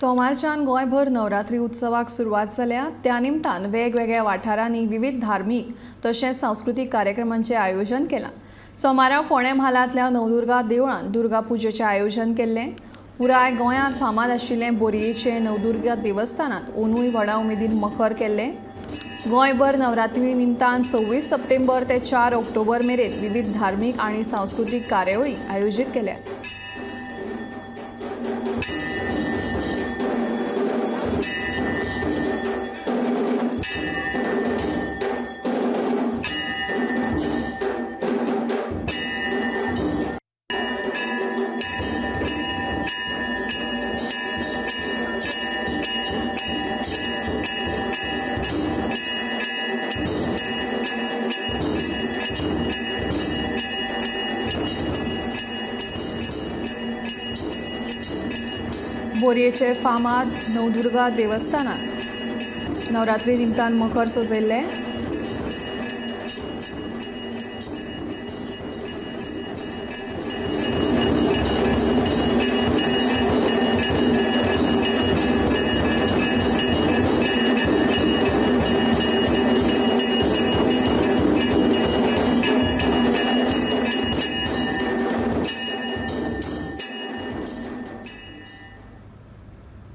सोमारच्यान गोंयभर नवरात्री उत्सवाक सुरवात जाल्या. त्या निमतान वेगवेगळ्या वाठारांनी विविध धार्मीक तशेंच सांस्कृतीक कार्यक्रमांचें आयोजन केलां. सोमारा फोंडें म्हालांतल्या नवदुर्गा देवळांत दुर्गा पुजेचें आयोजन केल्लें. पुराय गोंयांत फामाद आशिल्लें बोरयेचें नवदुर्गा देवस्थानांत ओनूय व्हडा उमेदीन मखर केल्लें. गोंयभर नवरात्री निमतान 26 सप्टेंबर ते 4 ऑक्टोबर मेरेन विविध धार्मीक आनी सांस्कृतीक कार्यावळी आयोजीत केल्यात. बोरयेचे फामाद नवदुर्गा देवस्थानात नवरात्री निमतान मखर सजयल्लें.